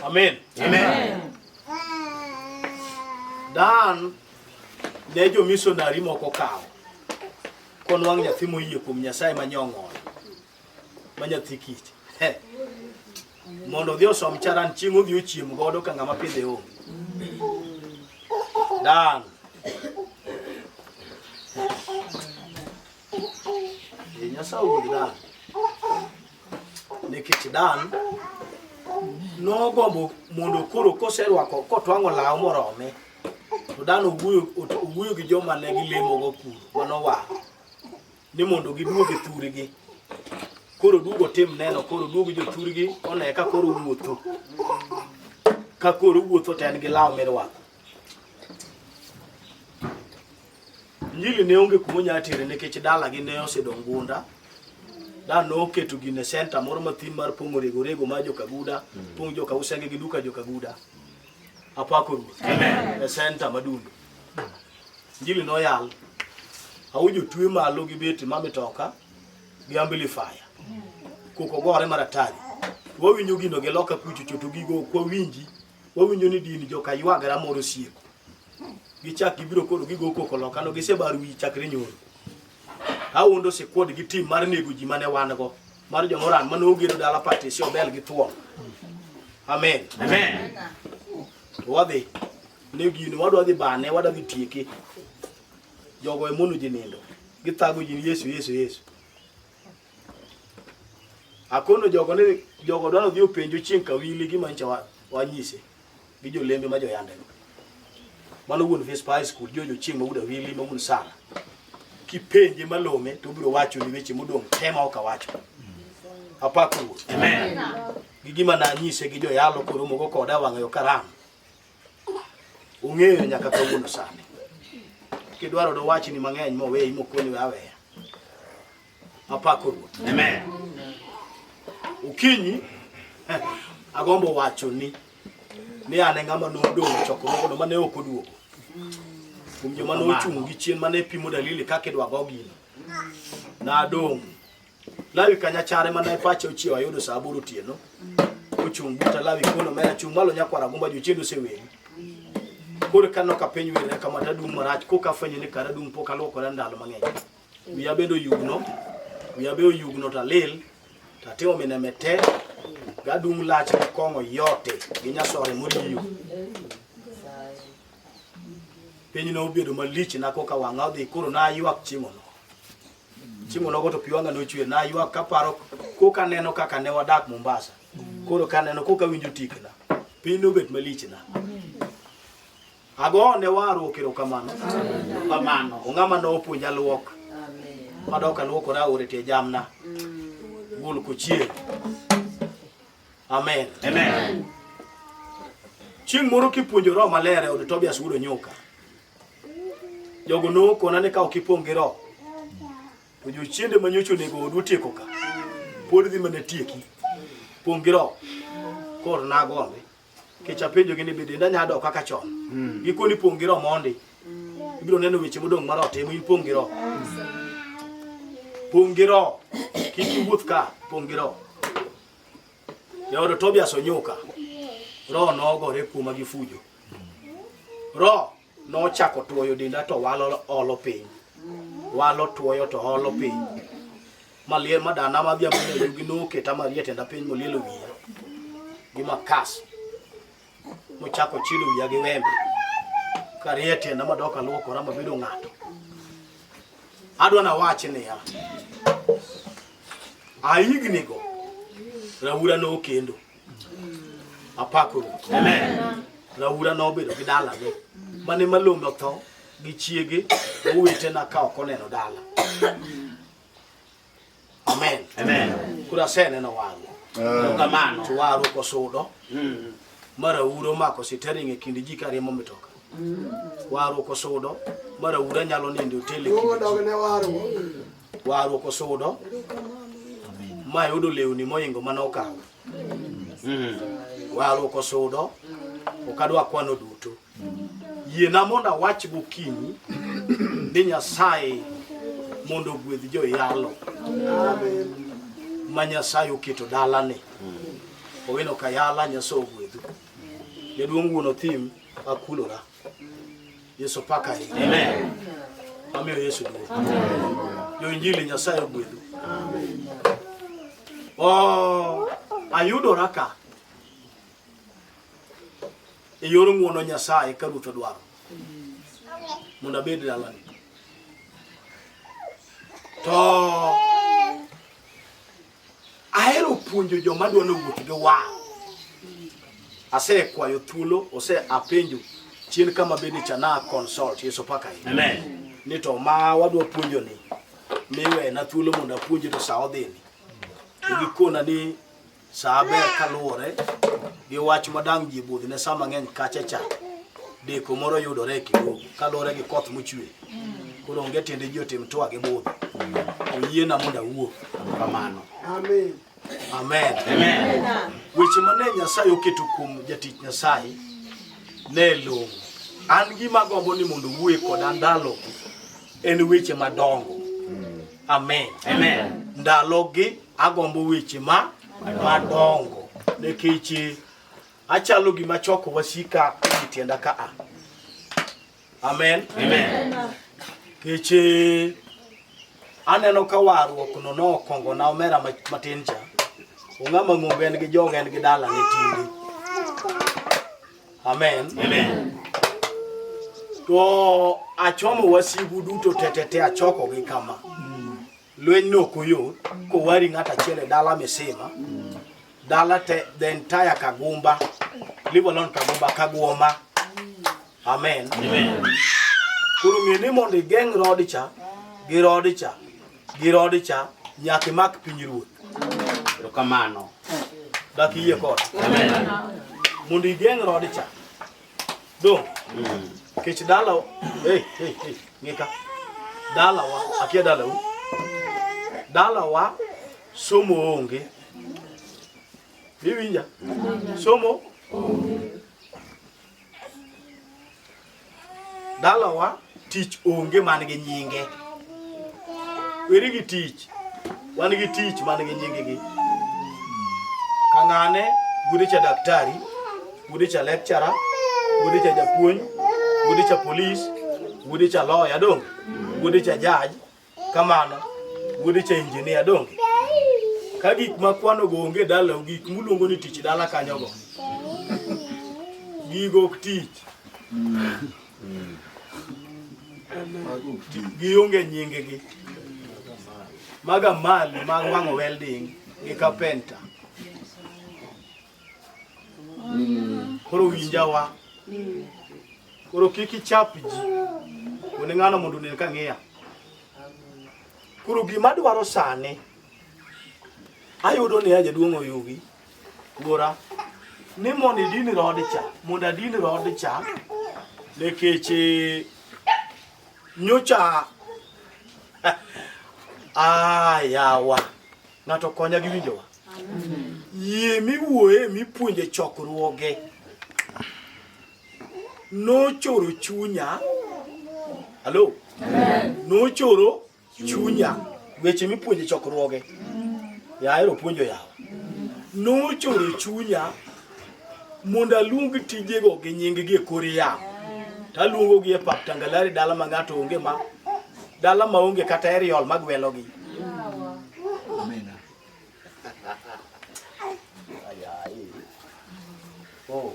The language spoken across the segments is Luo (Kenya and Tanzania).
Amen. Amen. Dan ne jomisonari moko kawo konwang' nyathi moyie kuom Nyasaye manyong'ol ma nyathi kich He. Mondo odhi osom charan chieng' odhi ochiem godo ka ng'ama pidhe onge. Dan E Nyasaye owuodh Dan. Nikech Dan nogombo mondo koro koserwako kotwang'o law morome to Dan owuoyo owuoyo gi joma ne gilemogo kuro manowaro ni mondo giduog e thurgi. Koro duogo tim neno, koro duog jothurgi one ka koro wuotho. Ka koro wuotho to en gi law mirwako. Injili ne onge kuma onya tere nikech dalagi ne osedong' gunda. Da noketo gine e center moro mathin mar pong'o rego rego mar jokaguda, pong' jokausenge gi duka jokaguda. Apako Ruoth. Amen. E center madundo. Injili noyal. Awinjo twe malo gi beti ma mitoka gi amplifier. Koko gore maratari. Wawinjo gino gi loka kucho cho to gigo ok wawinji. Wawinjo ni dini joka ywagra moro sieko. Gichak gibiro koro gigo koko loka no gisebaro wi chakre nyoro. Awondo sikuod gi tim mar nego ji mane wan go mar jomoran mane ogedo dala Patricia Obel gi thuon. Amen. Amen. Wadhi ne gino wadwa dhi bane wadwa dhi tieke. Jogo e mono ji nindo. Githago ji ni Yesu Yesu Yesu. Akono jogo ni jogo dwaro dhi openjo chieng' kawili gima nyocha wanyise gi jolembe ma joyande go. Mano wuon Vespa High School, Jojo Chieng' ma wuod Awili ma wuon Sara. Kipenje malome to obiro wacho ni weche modong' te ma ok awacho. Apako Ruoth. Amen. Gi gima nanyise gi joyalo koromogo koda wang'ayo karam. Ong'eyo nyaka kawuono sani. Kidwaro dowachni mang'eny moweyi mokoni we aweya. Apako Ruoth. Amen. Okinyi agombo wacho ni ni an e ng'ama nodong' e chokruogno mane ok oduogo. Kuom joma nochung' gi chien mane pimo dalili kaka idwa go gino. Nadong'. Lawi kanyachare mana e pacha ochiewo ayudo saa aboro otieno. Ochung' buta Lawi kono mera chung' malo nyakwara gumba jochiende oseweri. Koro ka nok apenj werna kama tadung' marach koka afwenyo ni kara dung' pok aluokora ndalo mang'eny. Wiya bende oyugno, wiya be oyugno to alil, to atimo mineme te, gadung' lach gi kong'o yote gi nyasore moriyo. Piny nobedo malich na koka wang'a odhi koro naywak chieng'ono. Chieng'ono nogo to pi wang'a nochwer, naywak kaparo koka aneno kaka ne wadak Mombasa. Koro kaneno koka awinjo tikna, piny nobet malich na. Ago ne warruok erokamano. Kamano. Ong'ama nopuonja luok. Madok aluokora aore tie jamna. Gol kochieng'. Amen. Amen. Chieng' moro kipuonjo roho maler e od Tobias wuod Onyuka. Jogo nokona ni ka ok ipong' gi roho, to jochiende ma nyocha onego odu otieko ka, pod dhi mana tieki. Pong' gi roho. Koro nagombe. Kech apenjogi ni be denda nyalo dok kaka chon. Gikoni pong' gi roho mondi. Ibiro neno weche modong' ma roho timo, in pong' gi roho. Pong' gi roho. Kik iwuoth ka, pong' gi roho. Jaodo Tobias Onyuka, roho nogore kuoma gi fujo. Roho nochako tuoyo denda to walo olo piny. Walo tuoyo to olo piny. Maliel madana ma dhiambo ne yugi noketa marie tienda piny molielo wiya gi makas. Mochako chido wiya gi wembe. Karie tienda madok aluokora mabedo ng'ato. Adwa nawach niya, ahigni go Raura nokendo. Apako Ruoth. Amen. Raura nobedo gi dalane mane Malombe otho gi chiege owetena ka ok oneno dala. Amen. Amen. Koro aseneno warruok. Kamano. To warruok osudo. Ma Raura omako sitering e kind ji ka riembo mitoka. Warruok osudo ma Raura nyalo nindo e otel e kind ji. Warruok osudo ma yudo lewni moingo mane okawo. Warruok osudo ok adwa kwano duto. Yiena mondo awach gokinyi ni Nyasaye mondo ogwedh joyalo ma Nyasaye oketo dalani. Owino Kayala Nyasaye ogwedhu. Jaduong' wuon Othim akulora. Yesu paka ahinya. Amen. Amiyo Yesu duong'. Jo Injili Nyasaye ogwedhu. Oh, ayudora ka e yor ng'wono Nyasaye ka Ruoth odwaro mondo abed dalani. To ahero puonjo joma dwa nowuoth gi wang'. Asekwayo thuolo, ose apenjo chien kama bende cha na consult Yesu paka ahinya. Amen. Ni to ma wadwa puonjo ni miwena thuolo mondo apuonje to sa odhini. To gikona ni sa ber kaluwore gi wach madang' ji budhne sa mang'eny kacha cha. Deko moro yudore kidogo kaluwore gi koth mochwe. Koro onge tiende ji otim twa gi budho. Oyiena mondo awuo. Kamano. Amen. Amen. Weche mane Nyasaye oketo kuom jatich Nyasaye ne long'o. An gima agombo ni mondo owuoye koda ndalogi en weche madongo. Amen. Amen. Ndalogi agombo weche ma madongo nikech achalo gima choko wasika e tienda ka a. Amen. Amen. Keche aneno ka warruok no nokongo na omera matin cha. Ong'ama ng'ongo en gi joge en gi dala ne tinde. Amen. Amen. To achomo wasigu duto te te te achokogi kama. Lweny no ok oyot kowari ng'ato achiel e dala misima. Dala te the entire Kagumba. Leave alone Kagumba, Kagwoma. Amen. Amen. Koro ng'e ni mondo igeng' rod cha gi rod cha gi rod cha nyaka imak piny ruoth. Erokamano. Dak iyie koda. Amen. Mondo igeng' rod cha. Dong. Kech dala hey, hey, hey, ng'ika. Dalawa, akia dalau. Dalawa somo onge. Iwinja? Somo Dalawa tich onge man gi nyinge. Weri gi tich. Wan gi tich man gi nyingegi. Kang'ane, wuode cha daktari, wuode cha lecturer, wuode cha japuonj, wuode cha polis, wuode cha lawyer donge, wuode cha judge, kamano, wuode cha engineer donge. Ka gik ma kwanogo onge dalau, gik muluongo ni tich dala kanyogo, gigo ok tich. Gionge nyingegi. Maga mali mag wang'o welding gi carpenter. Koro winjawa. Koro kik ichap ji. Kone ng'ano mondo onen ka ng'iya. Koro gima adwaro sani, ayudo niya jaduong' Oyugi, wuora, ni mondo idin rod cha, mondo adin rod cha, nikech nyocha ayawa ng'ato konya gi winjowa. Yie miwuoye mipuonje chokruoge nochoro chunya. Halo? Nochoro chunya weche mipuonje chokruoge. Yaero puonjo yawa. Nochoro chunya mondo aluong tijego gi nying-gi e kor yamo. To aluongogi e pap Tangalari dala ma ng'ato onge ma dala ma onge kata aerial magwelogi. Oh.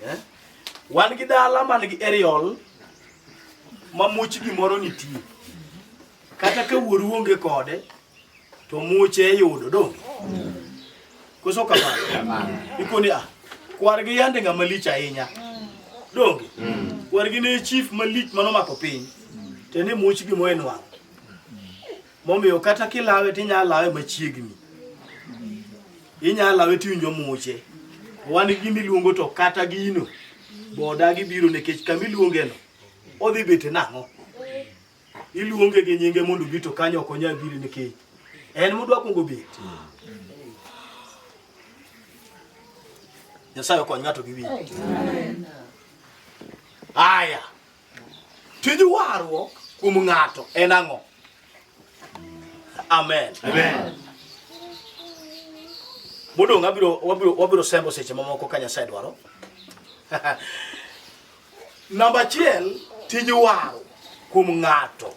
Eh? Wan gi dala man gi aerial ma much gimoro nitie. Kata ka wuoru onge kode, to muche yudo donge? Koso kamano? Ikoni ah, kwargi yande ng'ama lich ahinya. Donge? Kwargi ne chief malich manomako piny. To ne much gimo en wang'. Momiyo kata kilawe tinya lawe machiegni. Inya lawe tiwinjo muche. Wan gi gimiluongo to kata gino boda gibiro nikech kamiluongeno odhi bet nang'o? Iluonge gi nyinge mondo obi to kanyo ok onyal biro nikech en modwa kuongo bet. Nyasaye okony ng'ato gi winjo. Aya. Tij warruok kuom ng'ato en ang'o? Amen. Amen. Modong' abiro wabiro wabiro sembo seche mamoko ka Nyasaye dwaro. Namba achiel, tij waro kuom ng'ato.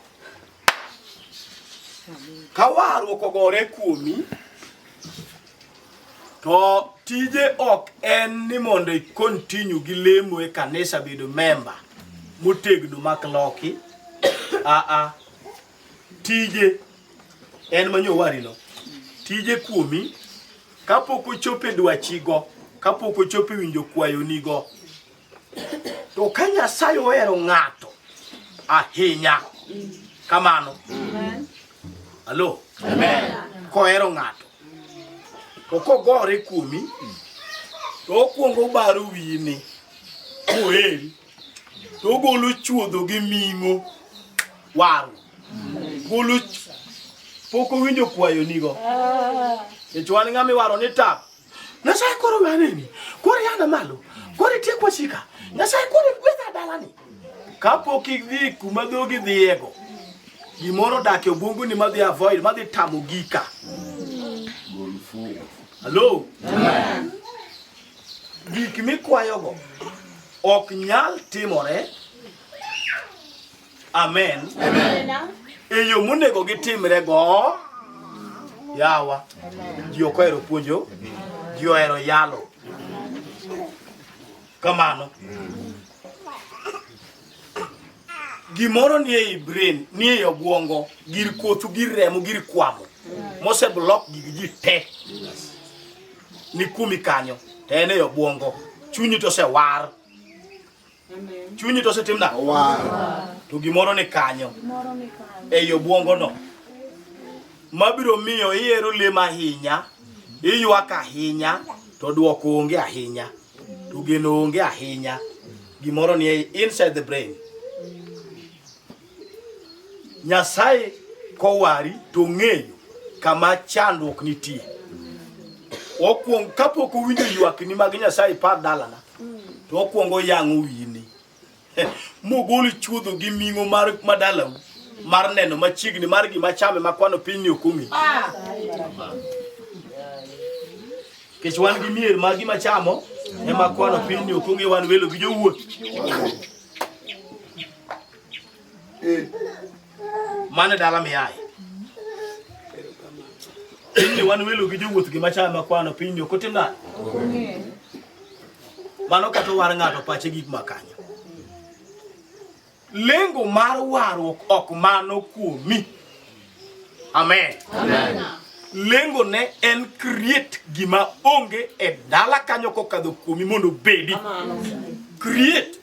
Ka warruok ogore kuomi, to tije ok en ni mondo i continue gi lemo e kanisa bedo member motegno mak loki. Aa, tije en manyo warino. Tije kuomi kapok ochopo e dwachigo, kapok ochopo e winjo kwayonigo. To ka Nyasaye ohero ng'ato ahinya kamano. Alo. Kohero ng'ato. To kogore kuomi, to okwongo obaro wiyini moheri, to ogolo chuodho gi ming'o waru. Golo pok owinjo kwayonigo. Nikech wan ng'ama iwaro ni tap. Nyasaye koro we aneni. Koro yana malo. Koro itiek wasika. Nyasaye koro gwedha dalani. Kapok idhi kuma dhogi dhiyego, gimoro odak e obwongoni madhi avoid, madhi tamo gika. Hello? Gik mikwayogo ok nyal timore. Amen. E yo monego gitimre go. Yawa. Ji ok ohero puonjo. Ji ohero yalo. Kamano. Gimoro nie ei brain, nie ei obwongo, gir kothu, gir remo, gir kwamo. Mose block gig ji te. Ni kuomi kanyo, to en ei obwongo. Chunyi to osewar. Chunyi to osetim nang'o? To gimoro ni kanyo. Ei obwongo no. Mabiro miyo ihero lemo ahinya, iywak ahinya, to dwoko onge ahinya. To geno onge ahinya. Gimoro ni ei inside the brain. Nyasaye kowari to ong'eyo kama chandruok nitie. Okwong kapok owinjo ywakni mag Nyasaye par dalana, to okwongo oyang'o wiyini. Mogol chuodho gi ming'o mar madalau mar neno machiegni mar gima chame makwano piny ni ok ong'e. Nikech wan gi mier ma gima chamo ema kwano piny ni ok ong'e wan welo gi jowuoth. Mano e dala miaye. Pinyni wan welo gi jowuoth gima chame makwano pinyni ok otim nade? Mano kata owar ng'ato pache gik ma kanyo. Lengo mar warruok ok mano kuomi. Amen. Amen. Lengo ne en create gima onge e dala kanyo kokadho kuomi mondo obedi. Create.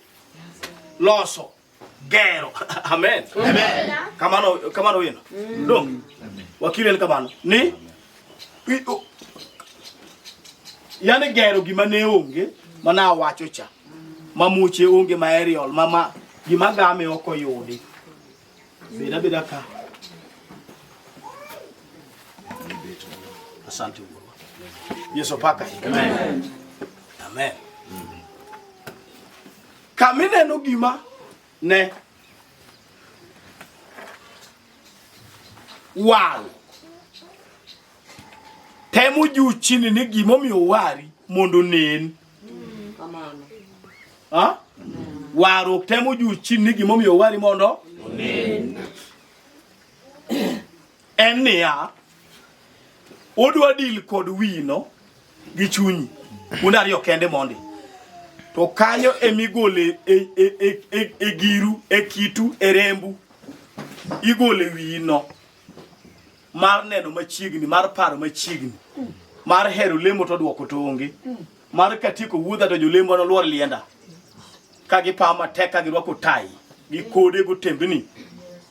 Loso. Gero. Amen. Amen. Kamano kamano wino. Dong. Wakili en kamano. Ni yani gero gima ne onge mana awacho cha. Ma muche onge ma aerial ma ma gima game ok oyudi. Bed abeda ka. Asante Wuora. Yesu paka. Amen. Amen. Kama ineno gima ne wal temo jiw chini ni gimomiyo wari mondo onen. Ha? Warruok temo jiw chini ni gimomiyo wari mondo onen. En niya, odwa deal kod wino gi chunyi. Un ariyo kende mondi. To kanyo emigole e, e, e, e, e giru, e kitu, e rembu. Igole wino mar neno machiegni, mar paro machiegni, mar hero lemo to duoko to onge, mar katieko wuodha to jolemo noluor lienda ka gipawo matek ka girwako tai gi kode gotembni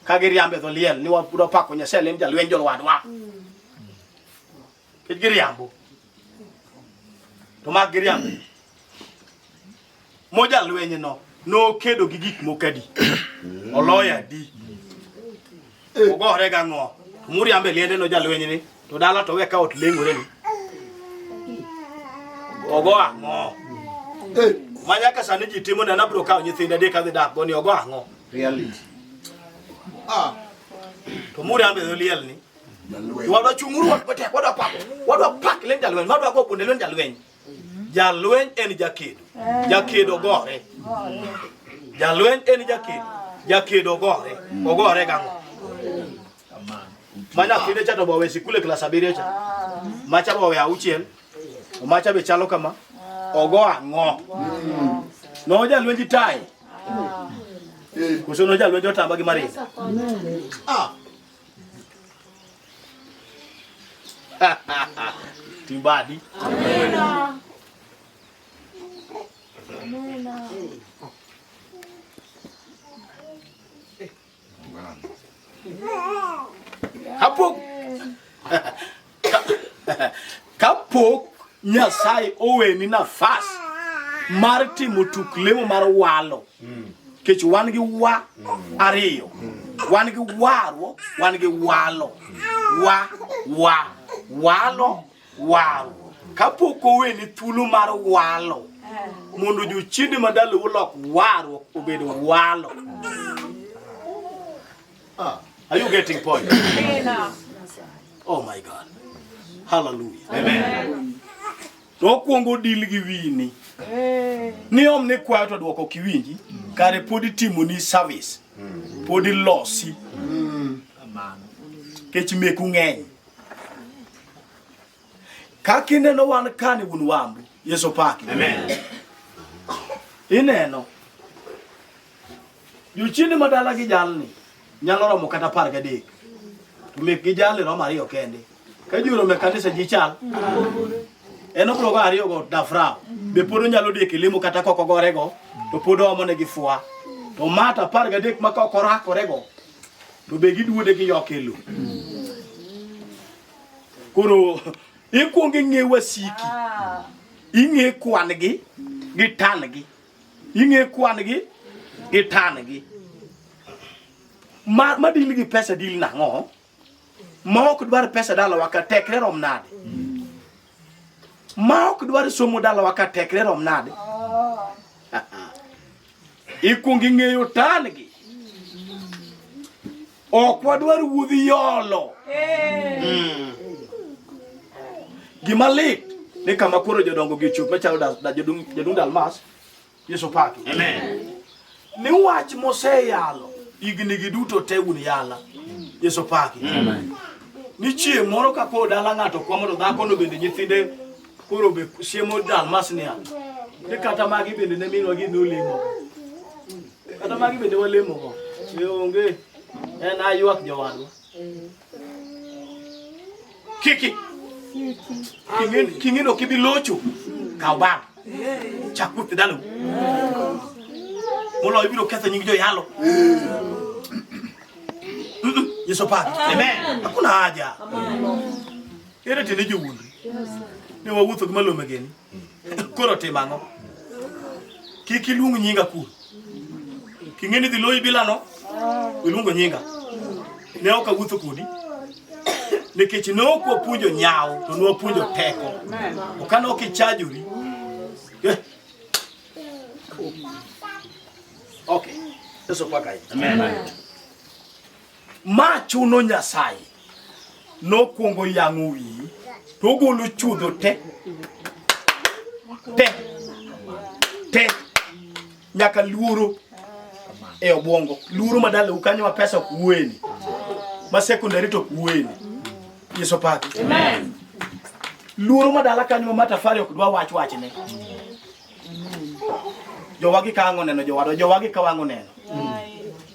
ka giriambo e dho liel ni wabiro pako Nyasaye lem jalweny jolwadwa. Nikech giriambo. To mak giriambo. Mo jalweny no nokedo gi gik moko adi? Oloyo adi? Ogore gang'o? To muriambo e liende no jalweny ni to dala to we ka ot leng'ore ni. Ogo ang'o? Ma nyaka sani ji timo nena abiro kawo nyithindo adek adhi dak go ni ogo ang'o? Reality. To muriambo e dho liel ni. Wadwa chung'uru matek, wadwa pako. Wadwa pak lweny jalweny, wadwa go bunde lweny jalweny. Jalweny en jakedo. Jakedo gore. Jalweny en jakedo. Jakedo gore. Ogore gang'o? Ma nyathine cha to bowe sikule klas 7 cha. Macha bowe 6. To macha be chalo kama. Ogo ang'o? No jalweny tai. Koso no jalweny otamba gi marinda. Ah. Timbadi. Amina. Amina. Kapok kapok Nyasaye oweni nafas mar timo tuk lemo mar walo. Kech wan gi wa ariyo. Wan gi warruok, wan gi walo. Wa, wa, walo, warruok. Kapok oweni thuolo mar walo, mondo jochiende madalau olok warruok obed walo. Are you getting point? Oh my God. Hallelujah. Amen. To okwongo deal gi wini. Ni om ni kwayo to dwoko kiwinji, kare pod itimoni service. Pod ilosi. Kech meku ng'eny. Kaka ineno wan kani wuon wambu, Yesu paki. Amen. Ineno. Jochiende ma dala gi jalni nyalo romo kata 13. To mek gi jalni romo 2 kende. Ka ji oromo e kanisa ji chal. En obiro go 2 go dafrao. Be pod onyalo dek e lemo kata kok ogorego to pod oomo negi fwa. To mata 13 ma kok orakorego to be giduode giyok e lowo. Koro ikuongo ing'e wasiki. Ing'e kwan gi gi tan gi. Ing'e kwan gi gi tan gi. Ma ma deal gi pesa deal nang'o? Ma ok dwar pesa dalawa ka tekre rom nade? Ma ok dwar somo dalawa ka tekre rom nade? Ikuongo ing'eyo tan gi. Ok wadwar wuodhi yolo. Gima lit ni kama koro jodongo gi ochop machalo jaduong' Dalmas, Yesu paki. Amen. Ni wach moseyalo higni gi duto te un yala. Yesu paki. Amen. Ni chieng' moro ka koro dala ng'ato kwamo to dhako no bende nyithinde koro be siemo Dalmas niya. Ni kata magi bende ne minwa gi nolemo. Kata magi bende walemo go. E onge. En aywak jowadwa. Kiki. King'e no kibi locho. Kaw bag. Chak wuoth e dalau. Moloyo ibiro ketho nying joyalo. Yesu paki. Amen. Hakuna haja. Ere tiende jowuondri. Ne wawuotho gi malome geni. Koro tim ang'o? Kik iluong nyinga kuro. King'e ni dhi loyi bilano, iluongo nyinga. Ne ok awuotho kodi. Nikech ne ok wapuonjo nyawo, to ne wapuonjo teko. To kane ok ichajori. Okay. Yesu paka ahinya. Amen. Ma chuno Nyasaye nokwongo yang'o wiyi to ogolo chuodho te te te nyaka luoro e obwongo luoro ma dalau kanyo ma pesa ok wuoyeni ma secondary to ok wuoyeni Yesu paki. Amen. Luoro ma dala kanyo ma matafari ok dwa wach wachne. Jowagi ka ang'o neno jowadwa, jowagi ka wang'o neno.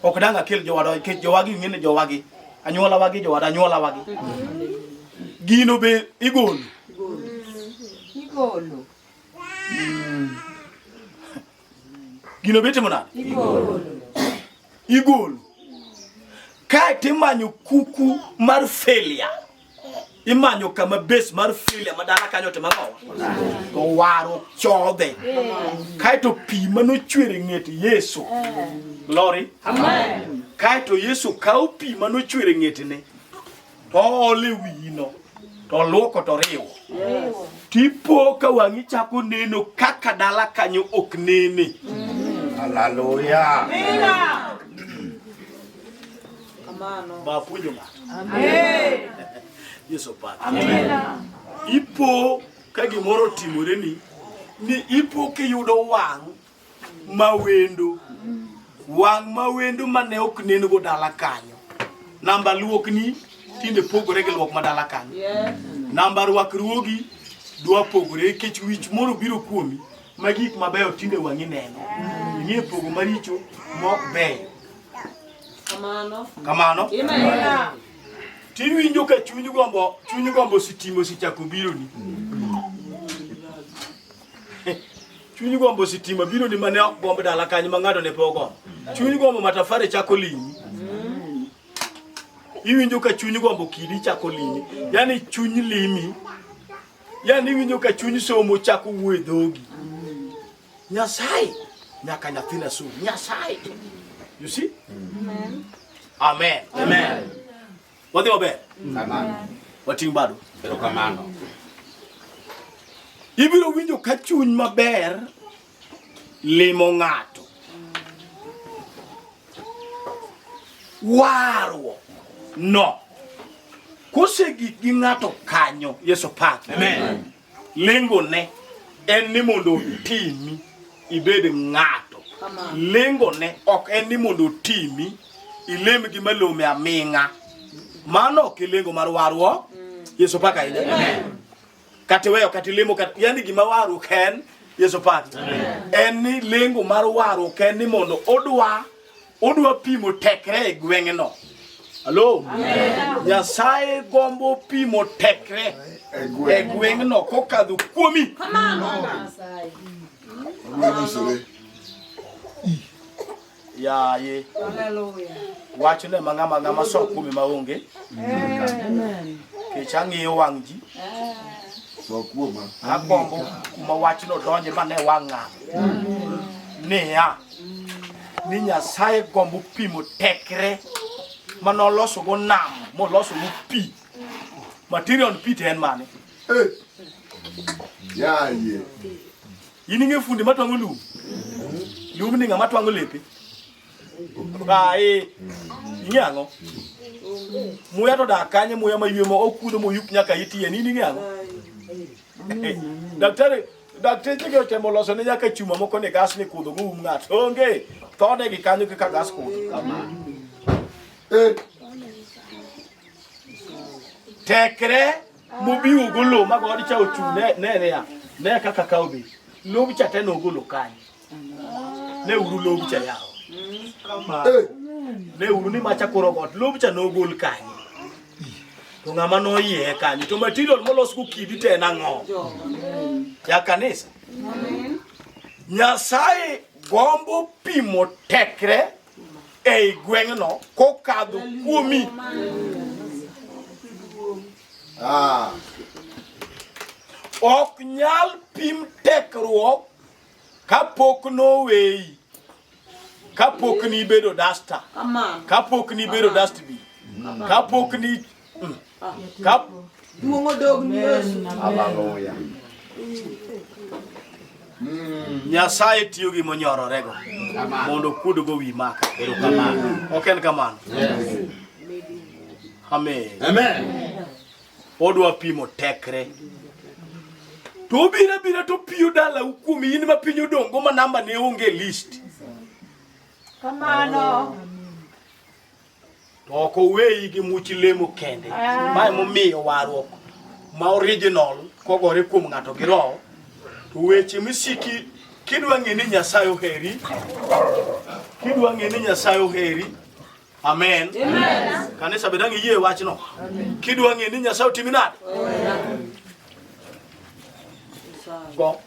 Ok dang' akel jowadwa nikech jowagi ing'e ni jowagi. Anyuola wagi jowadwa, anyuola wagi. Gino be igolo. Igolo. Gino be itimo nade? Igolo. Igolo. Kae timanyo kuku mar failure. Imanyo kama base mar failure ma dala kanyo timo ang'o? To waro chodhe. Kae to pi manochwer e ng'et Yesu. Glory. Amen. Kae to Yesu kawo pi manochwer e ng'etne to oolo e wiyino to luoko to riwo. Tipo ka wang'i chako neno kaka dala kanyo ok nene. Hallelujah. Ba puonjo ng'ato. Amen. Yesu opaki. Ipo ka gimoro otimoreni ni ipo kiyudo wang' mawendo. Wang' mawendo mane ok nen-go dala kanyo. Namba luokni tinde pogore gi luok ma dala kanyo. Namba rwakruogi dwa pogore nikech wich moro biro kuomi ma gik mabeyo tinde wang'i neno. Ing'e pogo maricho mok beyo. Kamano. Kamano. Amen. Tiwinjo ka chuny gombo sitima osechako bironi. Chuny gombo sitima bironi mane ok gomb dala kanyo ma ng'ato ne pok ogombo. Chuny gombo matafari chako limi. Iwinjo ka chuny gombo kidi chako limi. Yani chuny limi. Yani iwinjo ka chuny somo chako wuoyo e dhogi. Nyasaye nyaka nyathina som. Nyasaye. You see? Amen. Amen. Wadhi maber. Kamano. Wating' bado. Erokamano. Ibiro winjo ka chuny maber limo ng'ato. Warruok no. Kosegik gi ng'ato kanyo, Yesu opaki. Amen. Lengo ne en ni mondo otimi ibed ng'ato. Lengo ne ok en ni mondo otimi ilem gi malome aming'a. Mano ok e lengo mar warruok. Yesu opaki ahinya. Kata iweyo kata ilemo kata yani gima warruok en Yesu opaki. En ni lengo mar warruok en ni mondo odwa pimo tekre e gweng'no. Hello? Nyasaye gombo pimo tekre e gweng'no kokadho kuomi. Yaye. Wachno ema ng'ama so kuomi maonge. Kech ang'iyo wang' ji. Agombo kuma wachno donje mane wang' ng'ato. Niya, ni Nyasaye gombo pimo tekre manoloso go nam, moloso go pi. Material pi to en mane? Yaye. In ing'e fundi matwang'o lum? Lum ni ng'ama twang'o lepe. Ae, ing'e ang'o? Muya to dak kanye muya maywe mo okudho moyuk nyaka itien, in ing'e ang'o? Daktari, dakteche gi otemo loso ne nyaka chuma moko ni gas ni kudho go um ng'ato. Onge, thone gi kanyo kaka gas kudho. Tekre mobiwo go lowo ma god cha ochung' ne ne niya, ne kaka ka obet. Lob cha te nogolo kanyo. Ne uru lob cha yawo. Ne uru ni macha koro got, lob cha nogol kanyo. To ng'ama noyie kanyo, to material molos go kidi te en ang'o? Ya kanisa. Nyasaye gombo pimo tekre ei gweng'no kokadho kuomi. Ok nyal pim tekruok kapok noweyi, kapok nibedo duster, kapok nibedo dustbin, kapok ni kap Duong' odog ni Yesu. Hallelujah. Nyasaye tiyo gi monyororego mondo okuodgo wi maka. Erokamano. Ok en kamano? Yes. Amen. Amen. Odwa pimo tekre. To obiro abira to piyo dalau kuom in ma piny odong' go ma namba ne onge e list. Kamano. To ok oweyi gi much lemo kende. Ma emomiyo warruok ma original kogore kuom ng'ato gi roho to weche misiki kidwa ng'e ni Nyasaye oheri, kidwa ng'e ni Nyasaye oheri, amen. Kanisa be dang' iyie wachno. Kidwa ng'e ni Nyasaye otimi nade? Go.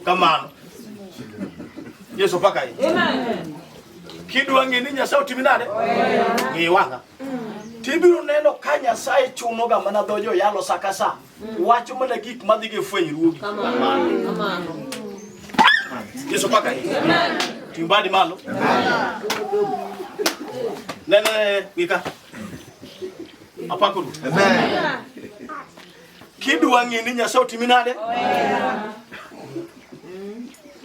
Kamano. Yesu paka hii. Kidwa ng'e ni Nyasaye otimi nade? Ng'i wang'a. Tibiro neno ka Nyasaye chuno ga mana dho joyalo sa ka sa. Wacho mana gik madhi gi fwenyruogi. Kamano. Yesu paka hii. Ting' badi malo. Ne ne ng'ika. Apako ruoth. Kidwa ng'e ni Nyasaye otimi nade?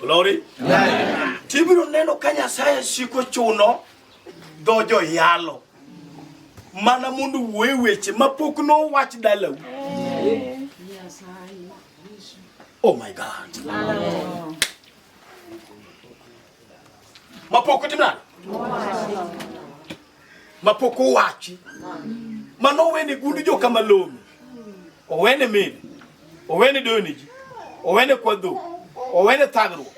Glory. Tibiro neno ka Nyasaye siko chuno dho joyalo. mana mondo wuoye weche mapok nowach dalau. Oh my God. Mapok otim nade? Mapok owachi. Mano owene gund joka malomi. Owene min. Owene doyo ji. Owene kwa dhok. Owene thagruok.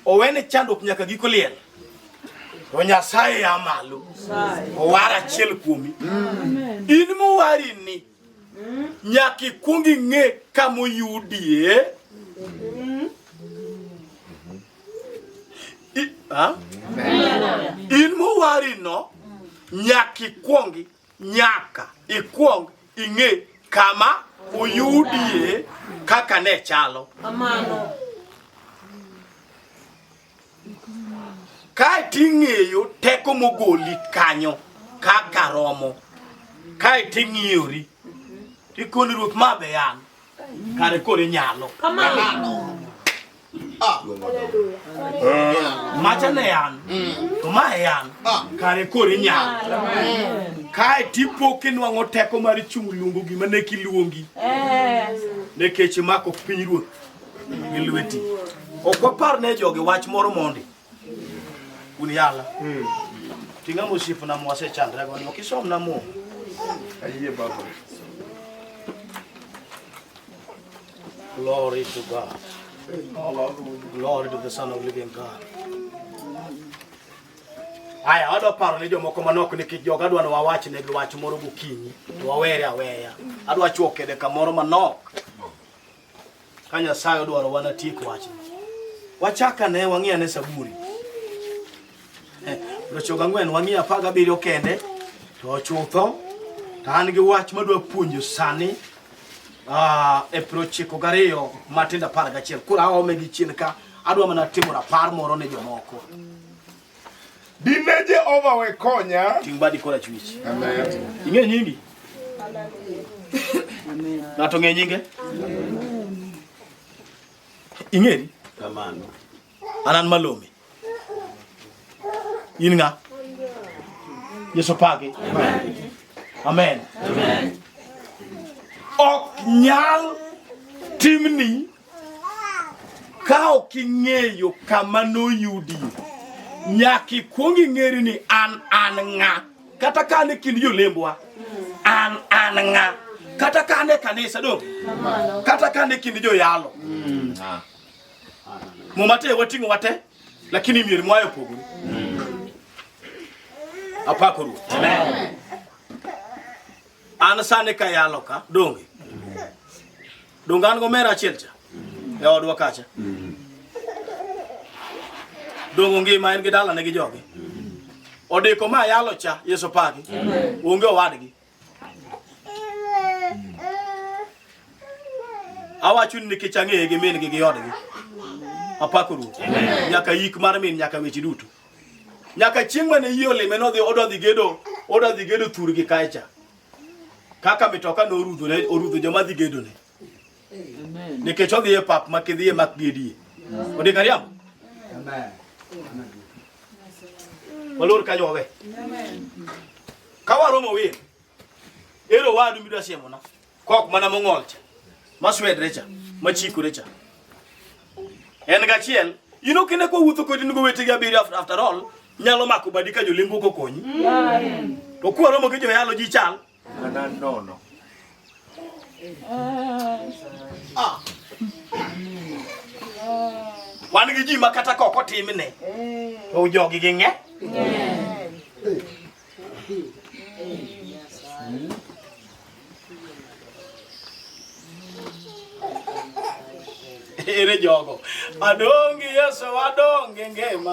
Owene chandruok nyaka giko liel. To Nyasaye ya malo. Owar achiel kuomi. In mowari ni nyaka ikwong ing'e kama oyudie. Ha? In mowari no nyaka ikwong nyaka ikwong ing'e kama oyudie kaka ne chalo. Kamano. Kae ting'eyo teko mogoli kanyo kaka romo. Kae ting'iyori. Tikoni ruoth ma be an. Kare koro inyalo. Kamano. Macha ne an. To ma e an. Kare koro inyalo. Kae tipo kinwang'o teko mar chung' luongo gima ne kiluongi. Nikech imako piny ruoth gi lweti. Ok wapar ne jogi wach moro mondi. Un yala. Ting'a mosiepna mwasechandre go ni ok isomna muma. Ayie baba. Glory to God. Glory to the Son of Living God. Aya, adwa paro ne jomoko manok nikech joga adwa ni wawach negi wach moro gokinyi to wawere aweya. Adwa chuo kede kamoro manok. Ka Nyasaye odwaro wanatiek wachni. Wachak ane wang'i ane Saburi. 94 wang'i 17 kende to chutho to an gi wach madwa puonjo sani e 92 matindo 11 koro aome gi chien ka adwa mana timo rapar moro ne jomoko. Dine Jehova we konya. Ting' badi korachwich. Amen. Ing'e nyingi? Ng'ato ng'e nyinge? Ing'eri? Kamano. An an Malome. In ng'a? Yesu paki. Amen. Ok nyal timni ka ok ing'eyo kama noyudie. Nyaka ikuong ing'eri ni an an ng'a. Kata ka an e kind jolembwa, an an ng'a. Kata ka an e kanisa dong. Kata ka an e kind joyalo. Muma te wating'o wate, lakini mier mwayo opogore. Apako Ruoth. An sani ka yalo ka, donge? Donge an gomera achiel cha? E odwa kacha. Donge ngima en gi dalane gi joge. Odiko ma yalo cha, Yesu paki. Onge owadgi. Awacho ni nikech ang'eye gi min gi gi odgi. Apako Ruoth. Nyaka yik mar min nyaka weche duto. Nyaka chieng' mane yie olime nodhi odwa dhi gedo odwa dhi gedo thurgi kae cha. Kaka mitoka norudho ne orudho joma dhi gedo ne. Nikech odhi e pap ma kidhiye mak gedie. Odhi kariambo. Walor kanyo wawe. Ka waromo win. Ero wadu midwa siemona. Kok mana mong'ol cha. Maswedre cha. Machikore cha. En gachiel. In ok ine kowuotho kodi ni gowetegi abiriyo after all nyalo mako badi ka jolembo ok okonyi. To kwaromo gi joyalo ji chal. Mana nono. Wan gi ji ma kata ka ok otimne to jogi gi ng'e. Ere jogo. Adongi Yesu adongi ngima.